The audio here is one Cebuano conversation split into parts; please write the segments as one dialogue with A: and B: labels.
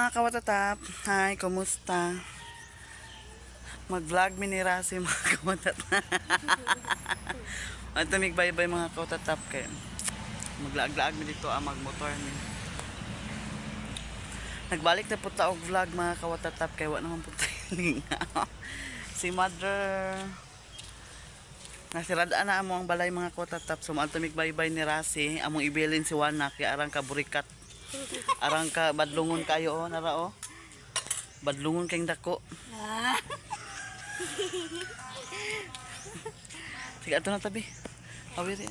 A: Mga kawatatap. Hi, kumusta? Mag-vlog mi ni Rasi, mga kawatatap. At tamig bye-bye, mga kawatatap, kay maglaag-laag mi dito ang magmotor mi. Nagbalik na po ta og vlog, mga kawatatap, kay wa naman po tayo lingaw. Si Mother nasirada na amo ang balay, mga kawatatap. So maantamig bye-bye ni Rasi, among ibilin si Wana kay arang ka burikat. Arang ka badlungon kayo oh, nara oh. Badlungon kayong dako. Sige, ato na tabi. Awiri.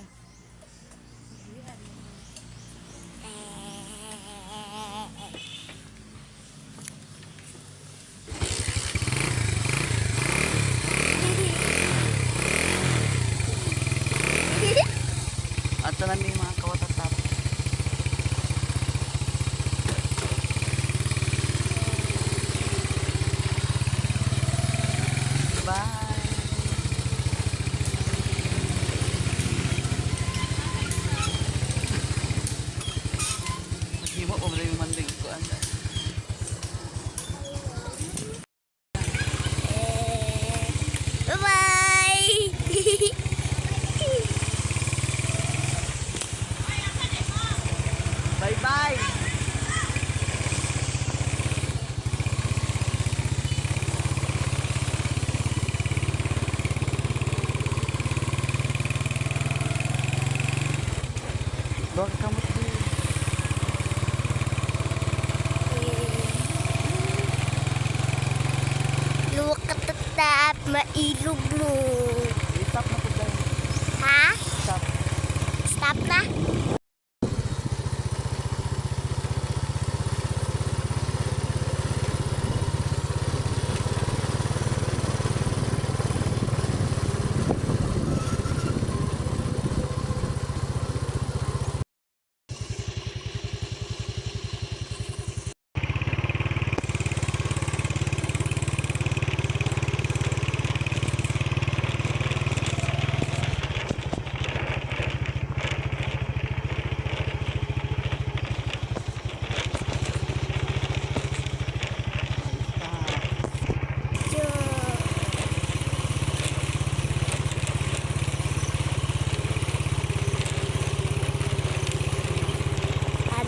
A: Ato na mi, mga kawatatap. Bye. Maghimo pa mo yung manding ko anda.
B: Bye-bye!
A: Bye-bye. Duha ka kamot di.
B: Luwak ka tatap, mailog mo.
A: I-stop na po dahil.
B: Ha?
A: Stop.
B: Stop na?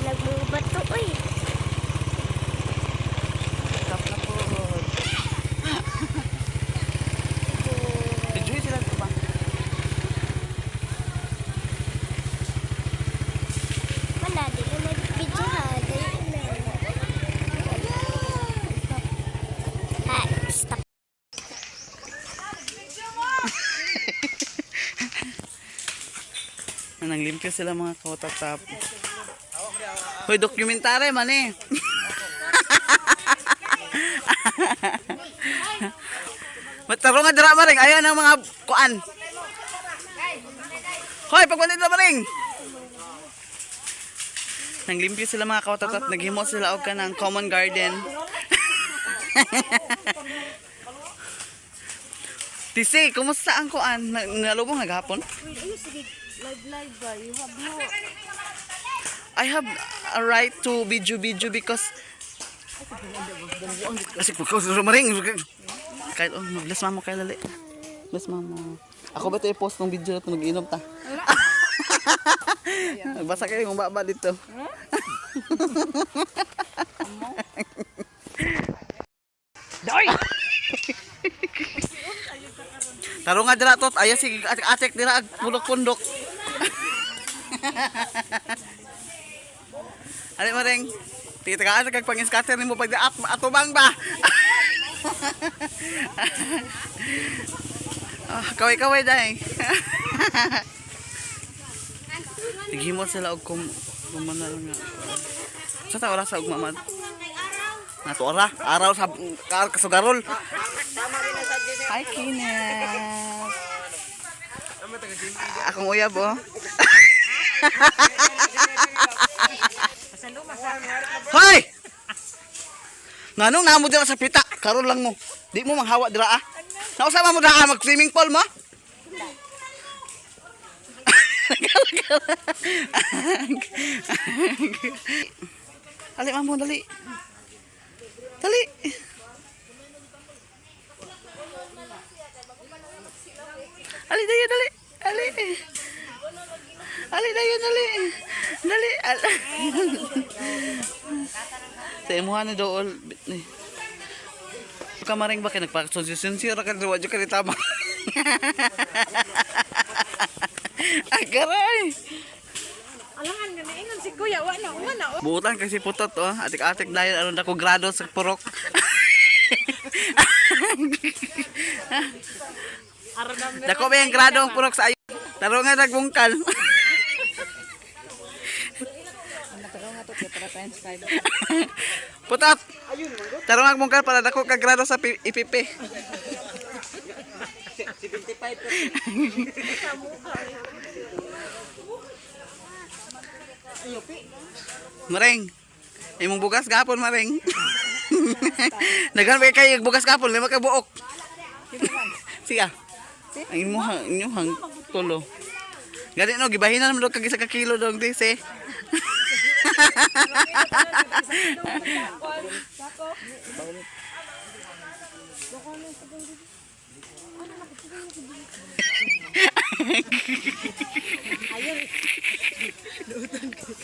B: Alam mo ba ito, uy?
A: Stop na po. Enjoy sila ito ba?
B: Wala, di ko na-video ha. Dali na. Ha, stop.
A: Nanglimpyo sila, mga kawatatap. Hoy, dokumentary man eh. Matarong nga dira maring, ayan ang mga kuan. Hoy, pagwanit na maring. Nanglimpyo sila, mga kawatatap, naghimo sila og kanang common garden. Tisi, kumusta ang kuan? Nalubong naghapon?
C: Live live ba? You have no
A: I have a right to video video because kasi maring kahit oh, bless mamo kay lali. Bless mamo. Ako ba ito i-post ng video na ito mag-inom ta? Basa kayo yung baba dito.
C: Doy!
A: Taro nga dira tot, aya sige atik dira ag pundok-pundok. Ali maring. Tita ka kag pang-scatter nimo pag at atubang ba. Ah, kaway-kaway dai. Naghimot sila og kum kumanal nga. Sa ta wala sa ugma man. Nato ora, araw sa kar kasugarol. Hi, Kenneth. Akong uyab oh. Hoy! Nganong namo dira sa pita? Karon lang mo. Di mo manghawa dira ah. Nausa man mo dira ah, mag swimming pool mo? Ali mamo dali. Dali. Ali dayon, dali. Ali. Ali dayon, dali. Dali. Sa imuha ni dool. Ni. Kamaring ba kay nagpakasunsir ka wa jud ka ni tama. Agaray.
C: Alangan nga naingon si Kuya, wa na, wa na.
A: Buutan kasi putot oh. Atik-atik dahil aron ako grado sa purok. Dako ba yung grado ang purok sa ayo? Taro nga nagbungkal. Putot. Taro nga nagbungkal para dako ka grado sa IPP. 75. Mareng. Imong bugas gapon, Mareng. Naghan ba kay bugas gapon lima ka buok. Siya. Ang imuhang inyuhang tulo. Gani no gibahin na naman daw kag isa ka kilo dong dise.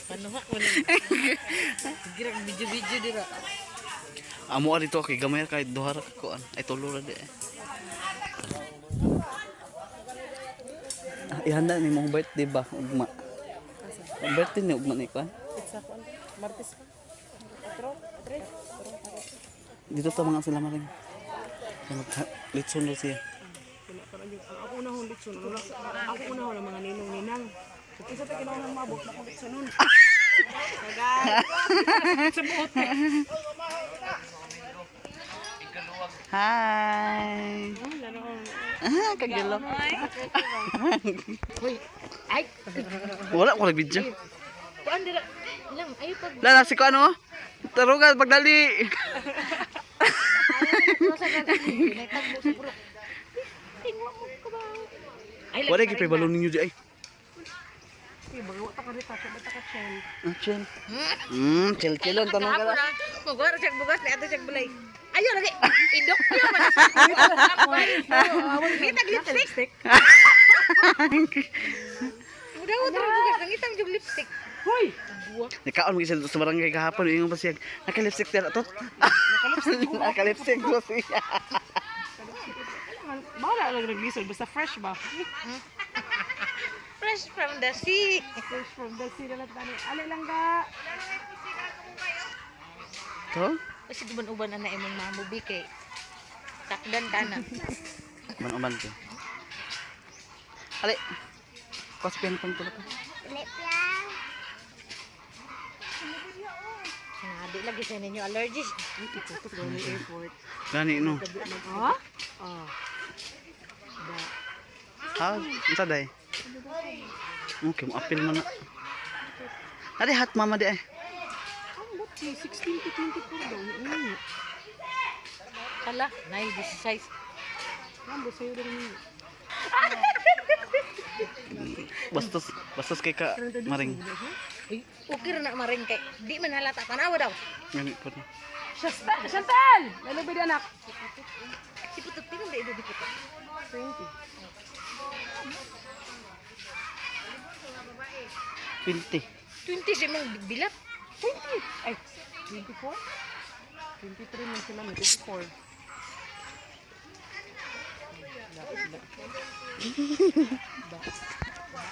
C: Panuha ko na. Gira video-video dira.
A: Amo ari to kay gamay ra kay duha ra ka kuan. Ay tulo ra di. Eh. Ah, ihanda ni mong birthday ba ugma? Birthday ni ugma ni kuan?
C: Martes pa. Otro, tres.
A: Dito ta mga sila maring. Kay mag litson daw siya.
C: Ako una hong litson. Ako una hong mga ninong ninang. Isa pa kinaunang mabot na kong litson nun.
A: Hi. Ah, kagilo.
C: Uy, ay,
A: Wala ko nag-video.
C: kuan dira. Lang, ayo pag
A: Lala si ko ano? Tarugan pagdali. Wala gyud balon ninyo di ay. Ah, chill. Chill chill ang tanong ka.
C: Mugor siya bugas ni ato siya bulay. Ayo lagi. Idok yo man. Ngitag lipstick. Mudaw tara bugas nangitang jug lipstick. Hoy.
A: Nakaon mo sa barangay kahapon ingon pa siya. Naka-lipstick siya to. Naka-lipstick ko siya.
D: Bahala lang naglisod, basta fresh ba?
C: Fresh from the sea.
D: Fresh from the sea na lang tani. Ali lang ka.
A: To?
C: Kasi uban-uban na na imong mamubi kay takdan ka na.
A: Man-uman ko. Ali. Kwas pin pang tulog ka.
B: Lip lang.
C: Sinabi lagi sa ninyo allergies.
A: Gani no.
D: Ha? Ah.
A: Ha? Unsa day? Okay, mo apil man na. Adi hat mama di ay.
D: Ang buti, 16 to 24 daw.
C: Hala, nay this size.
D: Rambo, sa'yo rin yun.
A: Bastos, bastos kay ka maring.
C: Uy, okay ra na maring kay di man halata tanawa daw.
A: Gani po.
D: Chantal! Lalubid anak.
C: Si putot tingnan ba di putot.
D: 20.
A: 20.
C: 20 si imong bilat.
D: 20! Ay, 24? 23 man sila, may 24.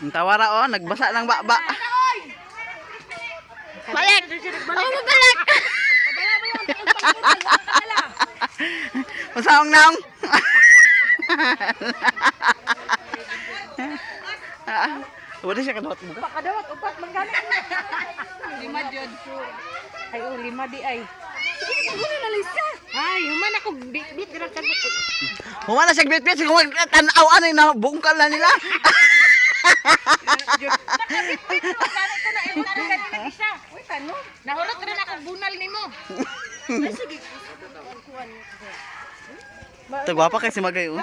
A: Ang tawara oh, nagbasa ng baba.
B: Balik! Ako mabalik!
A: Masaong naong. Wala siya kadawat mo ka.
D: Pakadawat, upat, manggana. Lima, jud. Ay, oh, lima di ay.
C: Sige, magulo na Lisa. Ay, human ako bit-bit dira ka.
A: Humana siya bit-bit, kung tanaw ano na bungkal na nila.
C: Nakabit-bit mo gani ko na imong na kanina isa. Uy, kano? Nahurot rin ako bunal nimo. Ay, sige.
A: Tagwapa kay si Magay oh.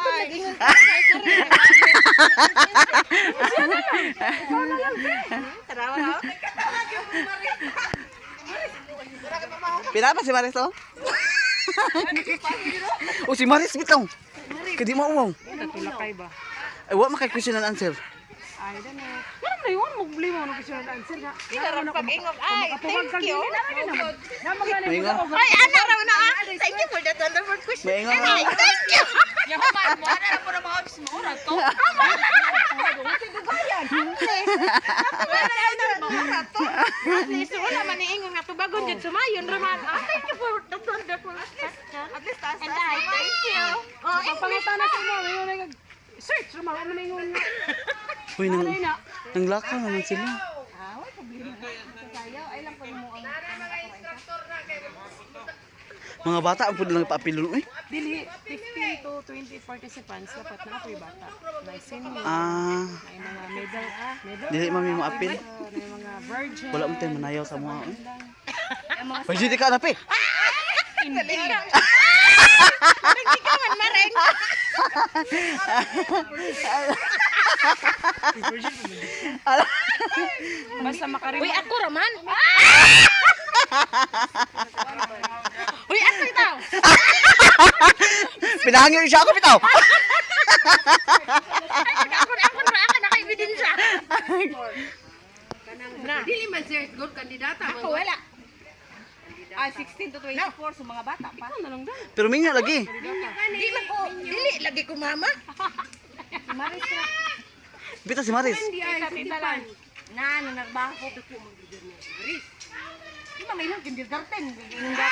C: Tarawa ha.
A: Pila pa si Maris oh? O si Maris bitaw. Kay di mauwaw.
D: Natulakay ba?
A: Ay wa makay question and answer.
D: I don't know. Meron na yun, problema mo question and answer na.
C: Karon pag-ingog. Ay, thank you.
A: Maingon.
C: Ay, ana raw na ah. Thank you for that wonderful question.
A: Maingon.
C: Ay, thank you.
D: Yahuman mo, ana na po na mga mo ora to.
C: At least wala man iingon nga tubagon jud sumayon raman. Ah, thank you for that wonderful question. At least taas. And I thank you. Oh, English.
D: Pangutana sa mo, mayon na search raman ano may ingon nga.
A: Uy, nang lakaw naman sila. Mga bata ang pud lang paapilon uy.
D: Dili 15 to 20 participants dapat na ako'y bata. May senior, may mga medal, medal.
A: Dili mami mo apil.
D: May mga virgin.
A: Wala mo tayo manayaw sa mga uy. Pwede ka na pe.
C: Hindi ka man mareng.
D: Basta makarim.
C: Uy, ako raman. Uy, ako itaw.
A: Pinahangin siya ako bitaw.
C: Ay, ako ako na ako naka-ebidensya. Na.
D: Dili man sir, good kandidata.
C: Ako wala.
D: Ah, 16 to 24 sa mga bata pa. Ikaw na lang daw.
A: Pero minga lagi.
C: Di man ko, dili lagi ko mama.
A: Bitaw si Maris.
D: Tita, tita lang. Na, nanarbaho ko. Di man ilang kindergarten. Inong sa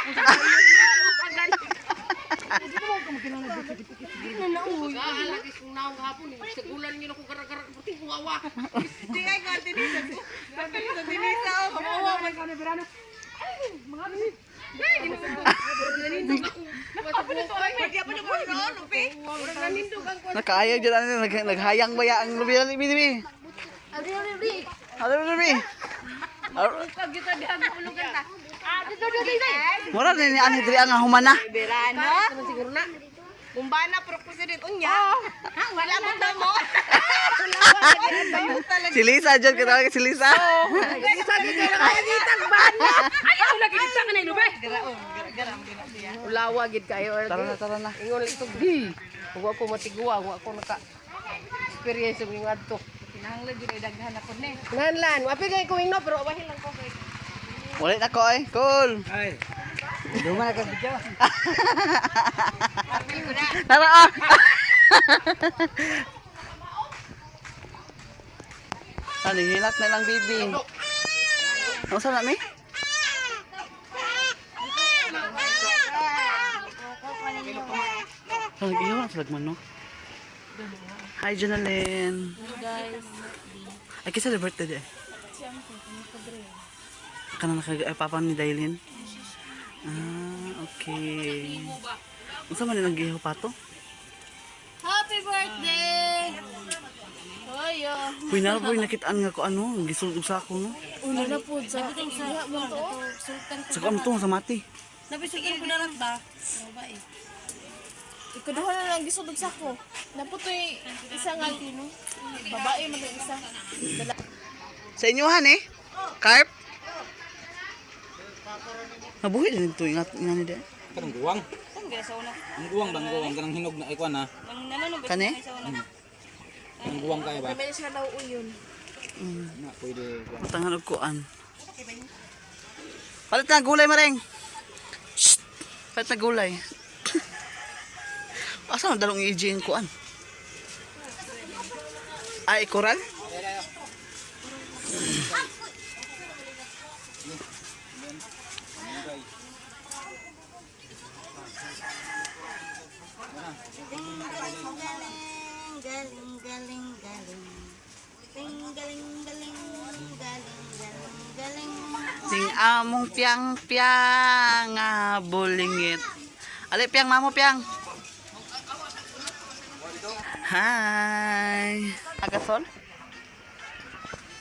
A: Nakaayag dyan ano, naghayang ba ya ang lubi lubi lubi. Ano lubi?
C: Ah, dito dito dito.
A: Mura na ni ani diri ang humana.
E: Berano? Siguro na. Kumbana pro president unya.
C: Ha, wala mo mo.
A: Si Lisa dyan katawag si Lisa.
D: Ay, ako lagi dito ka na ilubi.
E: Ulawa gid kayo.
A: Tara na, tara na.
E: Ingon lang itong di. Wa ko matigwa, wa ko naka experience og yung adto.
D: Kinahanglan jud ay daghan ako ni.
E: Nanlan, wapi kay ko ingno pero wahin lang ko kay.
A: Ulit ako ay. Cool. Ay. Duma na ka video. Tara ah. Ano, hilak na lang baby. Ano sa nami? Ay, iyaw na sa lagman, no? Hi, Jonalyn.
D: Guys.
A: Ay, kisa na birthday day. Kana naka ay, papa ni Dailin? Ah, okay. Unsa man nilang gihaw pato?
B: Happy birthday! Hoy, oh.
A: Uy, na boy nakitaan nga ko ano, gisulod sa ako no.
B: Una na po sa diha mo to. Sultan
A: Sa ko ano to sa mati.
B: Napisugan ko na lang ba? Babae. Ikaduha na lang gisudog sa ko. Naputoy isa nga babae man ang isa.
A: Sa inyohan eh. Carp. Mabuhi din to ingat nga ni de.
F: Kanang guwang. Ang guwang bang guwang kanang hinog na ikuan na.
A: Kani?
F: Ang guwang kaya ba?
B: May siya daw uyon.
F: Na pwede guwang.
A: Matangan og kuan. Palit na gulay mareng. Shh. Palit na gulay. Asa ang dalong EJ ang kuan? Ay, koral?
B: Galing, galing, galing, galing. Galing, galing, galing, galing, galing, galing.
A: Sing among piang piang nga bulingit. Ali piang mamo piang. Hi. Agasol.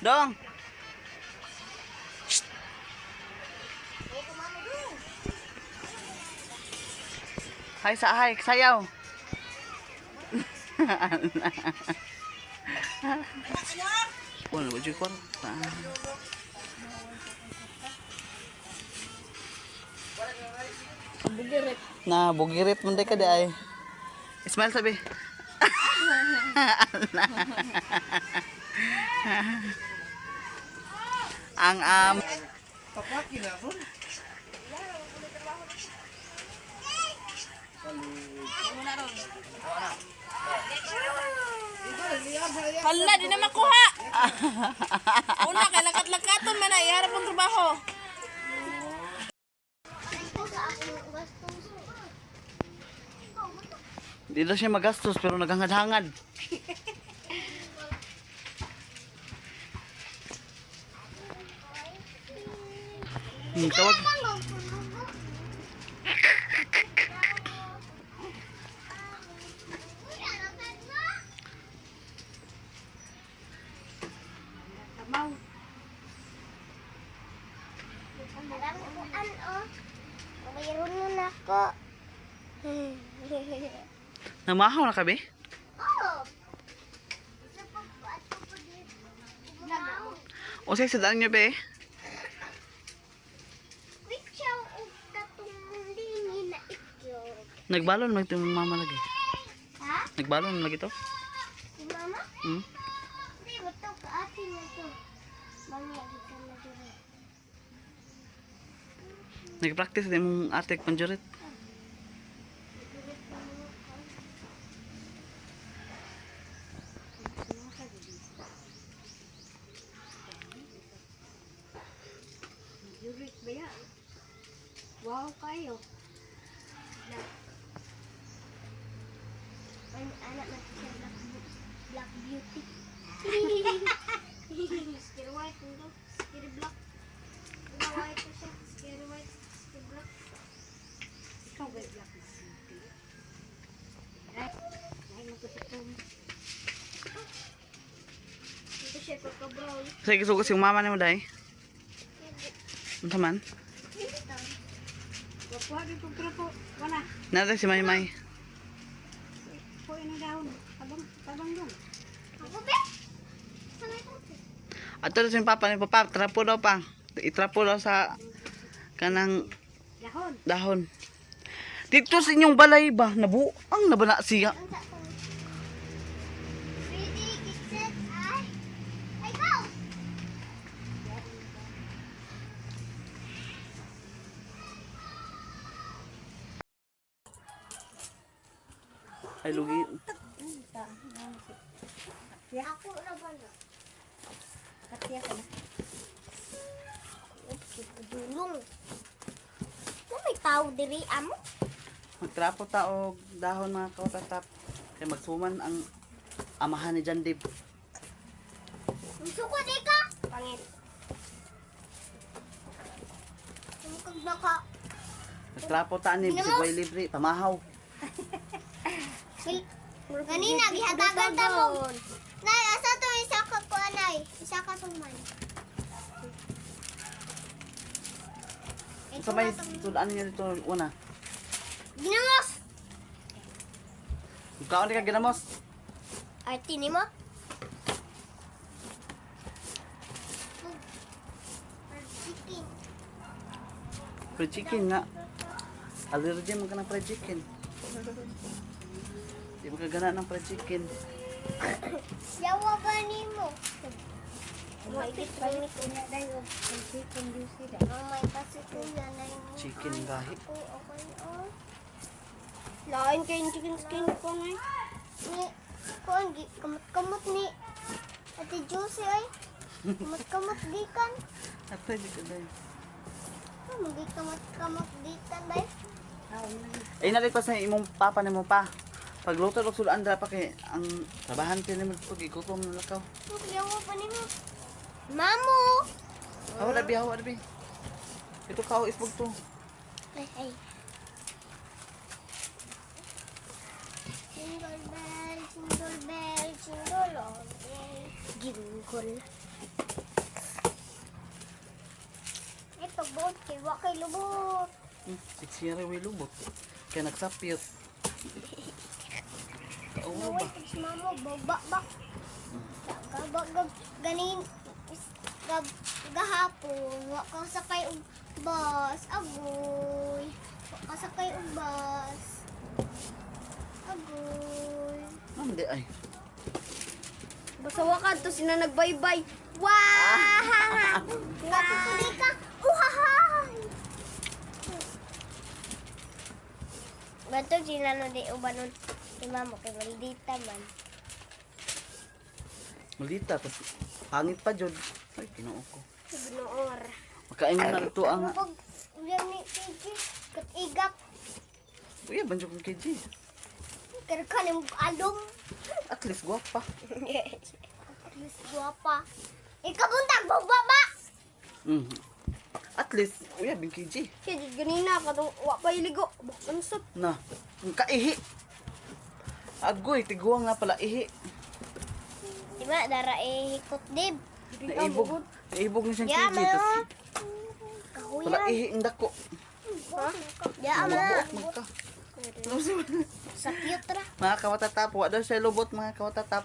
A: Dong. Shh. Hi sa hi, sayaw. Wala ba jud kwarta?
B: Bugirit.
A: Na bugirit man day ka di ay. Smile sabi. Ang am
B: Hala, di na makuha. Una, kay lakat-lakaton man ay harap ang trabaho.
A: Di daw siya magastos pero naghangad-hangad. Tawag.
G: Alam ko ano. Mayroon nun ako.
A: Namahaw na kabi?
G: Oh. Isa pa po at po dito.
A: O sa daan niyo be?
G: Witchaw og katong lingi na itlog.
A: Nagbalon man ito mama lagi.
G: Ha?
A: Nagbalon lagi to?
G: Si mama?
A: Hmm?
G: Hindi ba ito? Kaati na ito. Mami, ka na dito.
A: Nag-practice din mong ate panjurit.
G: Wow kayo. Ay, anak na siya Black, Black Beauty. Scary white ito. Scary black. Diba white to siya? Scary white. Scary black.
C: Ikaw ba Black Beauty? Ay, mo ko si Tom.
G: Ito siya kaka-brown.
A: Sa gisugot si mama nimo day. Unsa man?
G: Ito.
C: Wapuha gyud kog trupo. Wala.
A: Nada si Maymay.
C: Po ina dahon. Tabang tabang dong.
G: Ako be? Sanay ko.
A: Ato na si papa ni papa, trapo daw pa. Itrapo daw sa kanang
C: Dahon.
A: dahon. Dito sa inyong balay ba? Nabuang na ba na siya?
G: Ang sa ko. Ready, get set, ay. Ay, go!
A: Ay lugi.
G: Ako na ba na?
C: Katiya ka na.
G: Oops, dulong. Na may tao diri amo?
A: Magtrapo ta og dahon mga kautatap. Kay magsuman ang amahan ni Jandib.
G: Gusto ko di ka? Pangit. Tumukag na ka.
A: Magtrapo ta ni bisag way libre, pamahaw.
G: Ganina, gihatagan ta mo. Nay, asa to isa ka ko anay? Isa ka tuman.
A: Sa may tulaan niya dito una.
G: Ginamos!
A: Kaon di ka ginamos.
G: Arte ni mo? Chicken.
A: Fried chicken nga. Allergy man ka ng fried chicken. Di mo ka gana ng fried chicken.
G: Yawa ba nimo?
C: Balik na dayo. Chicken juicy da.
G: May pasikuya na yung
A: Chicken gahi.
G: Ako, okay, oh. Lain kay yung chicken skin ko ngay. Ni, kuan, gi- kamot-kamot ni Ate Josie ay. Kamot-kamot gikan.
A: Ate, di ka day.
G: Magi kamot-kamot gikan day.
A: Ay nalit pa sa imong papa nimo pa. Pagluto og sulaan dra pa kay ang trabahante nimo pag igutom na lakaw.
G: Yawa pa nimo. Mamo!
A: Hawa labi, hawa labi. Ito kao isbog to.
G: Ay, ay. Jingle bell, jingle bell, jingle all the way. Jingle. Ay, pagbuot kay wa kay lubot.
A: Siksi ra way lubot. Kay nagsapyot. Oo ba?
G: Naway pag si mama, baba ba. Gabag ganin gab gahapon wa ka sakay og bus agoy. Wa ka sakay Bus. Agoy.
A: Ma'am, di ay.
G: Basta wakan to sila nagbaybay. Wah! Natutuli ka. Uhahay! Bato sila no di ubanon ni mamo kay maldita man.
A: Malita, tapos pangit pa jud. Ay, Ginoo ko.
G: Ginoor.
A: Makain na ito ang
G: Pag uyan ni KJ, kat igap,
A: Uy, banjo kong KJ.
G: pero kanim along.
A: At least gwapa.
G: At least guwapa. Ikabuntag baba.
A: At least, uy, bing KJ.
G: Siya jud ganina katong wa pa iligo. Bansot.
A: Na, ang kaihi. Agoy, tiguang nga pala ihi.
G: Di ba dara eh hikot dib.
A: Naibog, naibog na siyang
G: Ya
A: KJ.
G: ma.
A: Tas
G: Kahuyan.
A: pala ihi ang dako.
G: Ya ma.
A: Mabuok magka.
G: Sa cute ra.
A: Mga kawatatap, wa daw siya lubot mga kawatatap.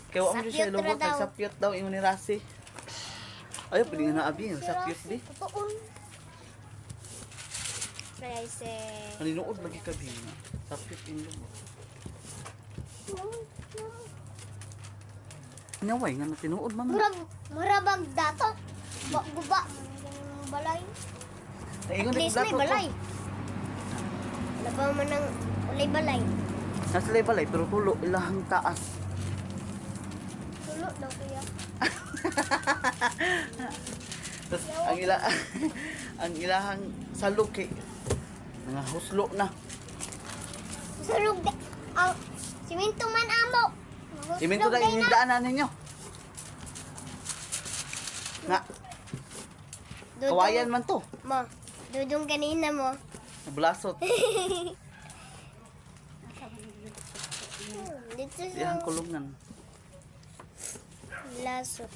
A: Kaya wa mo siya
G: Sapyot ra
A: lubot,
G: daw.
A: nagsapyot daw ingon ni Rasi. Ay, pwede nga na abi, nagsapyot di.
G: Tutuon. Rice.
A: Naninuod lagi ka di na. Sapyot in lubot. Naway nga na tinuod man.
G: Murag murabag dato. Ba guba balay.
A: Naingon
G: At
A: di
G: least may
A: dato ko.
G: balay. Wala pa man ang walay balay.
A: Nasa lay balay pero tulo ilahang taas.
G: Tulo daw kuya.
A: Tas ang ila ang ilahang salok kay nga huslo na.
G: Sulog di ang siminto man amo.
A: Simento na inyong daanan ninyo. Na, kawayan man to.
G: Mo. Dudong ganina mo.
A: Blasot.
G: Dito sa
A: Iyang kulungan.
G: lasot.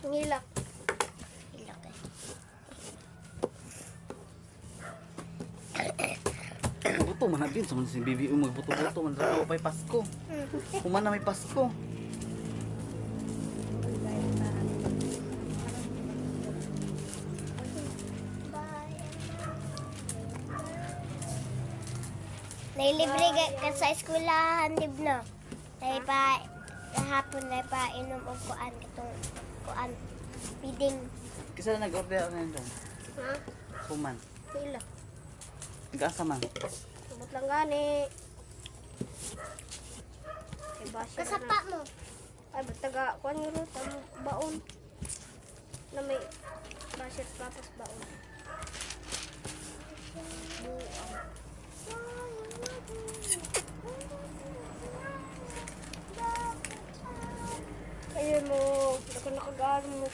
G: Ngilak. Ngilak eh.
A: Buto man na din sa man si BBO magbuto-buto man sa pa'y Pasko. Human na may Pasko.
G: Nailibre ka sa eskwelahan, dib na. Naipa, hapon na pa inom og kuan katong kuan feeding.
A: Kisa na nag-order na yun.
G: Ha?
A: Human.
G: Sila.
A: Nag-asa man.
G: Subot lang gani. Kasapa mo. Ay, ba't taga kuan yung ruta mo baon. Na may basher papas baon. Ayun mo, naka nakagaano mo.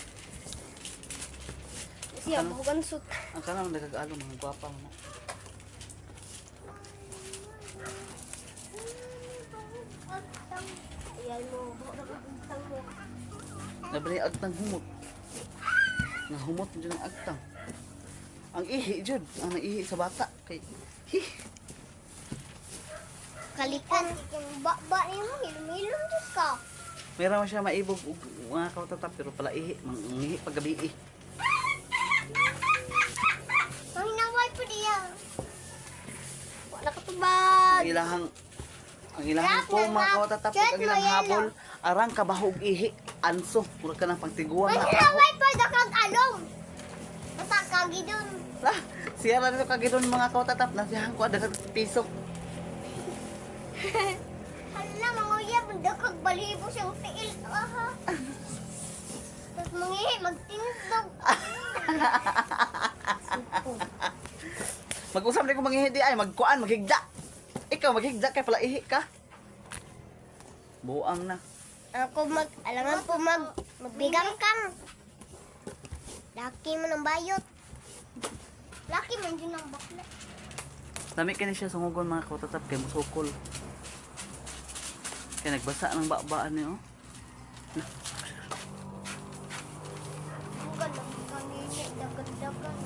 G: Siya,
A: Ano?
G: bukan suit.
A: Ang kanang nagkagaalo mga gwapa mo.
G: Ayan mo, nakagutang mo.
A: Nabali agtang humot. Nga humot jud ang agtang. Ang ihi jud, ang naihi sa bata kay hi.
G: Kalipan. Ba-ba niyo mo, hilom-hilom jud ka.
A: Meron man siya maibog og mga kautatap pero pala ihi, mangihi paggabi eh.
G: Ang hinaway po diya. Wala ka tubag.
A: Ang ilahang po mga kautatap ug ang ilang habol arang kabahog ihi anso mura ka ng pagtiguang
G: Ang
A: na
G: hinaway po dakag along. Basta kagi dun.
A: Ah, siya ra dito kagidon mga kautatap nasihan ko daghang piso.
G: Hala, mga uyab, dakag balibo siyang tiil. Aha. Tapos mangihi, magtindog.
A: Mag-usap na ko mangihi di ay magkuan maghigda. Ikaw maghigda kay pala ihi ka. Buang na.
G: Ako mag, alangan po mag, magbigang kang. Laki mo ng bayot. Laki man din ang bakla.
A: Lami kini siya sungugon mga kautatap kay musukol. Kay nagbasa ng babaan niyo.
G: Ang ganda, kanina, dagan-dagan.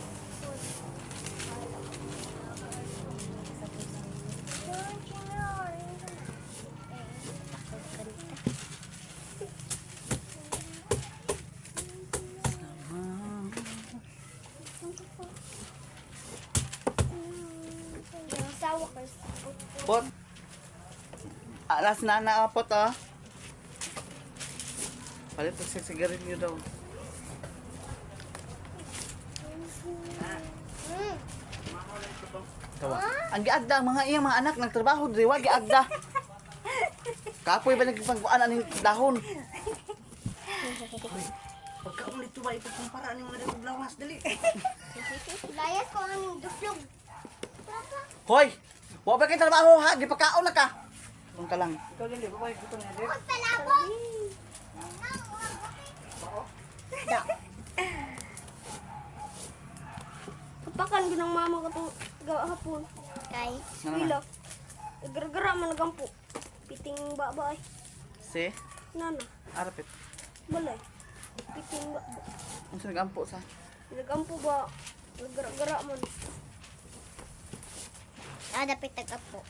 G: Lawak guys.
A: Pot. Alas na na pot ah. Palit og sa sigarilyo daw. Tawa. Ang giagda ang mga iyang mga anak nagtrabaho diri wa giagda. Kapoy ba nagpangkuan aning dahon? Hoy, pagkaon dito ba ipagkumpara ani mga dagog lawas dali.
G: Layas ko ang duflog.
A: Hoy, wa ba kay trabaho ha? Gipakaon na ka. Kung ka lang.
G: Huwag palabok! Da. Kapakan ko ng mama ko itong hapon. Kay?
A: Ano naman?
G: Wila. Nagaragara man nagampo. Piting baba ay.
A: Si,
G: Nana.
A: arapit.
G: Balay. Piting baba.
A: Unsa nagampo sa?
G: Nagampo ba? Nagaragara man. Ah, dapat tagapo.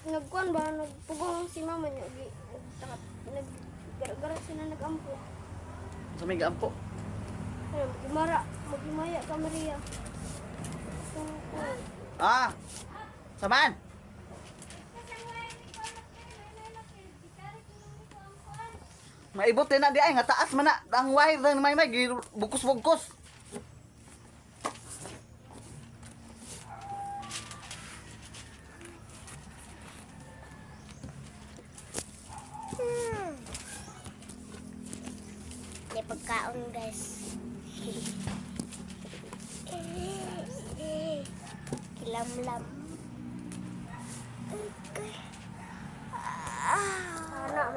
G: Nagkuan ba? Nagpugong si mama niya. Naggaragara sila nagampo.
A: Unsa may gampo?
G: Ano, magimara, magimaya ka Maria.
A: Ah. Saman. Maibot din na di ay nga taas man na ang wire rin may may bukos-bukos.
G: May pagkaon, guys. Kilamlam. Okay. Ah,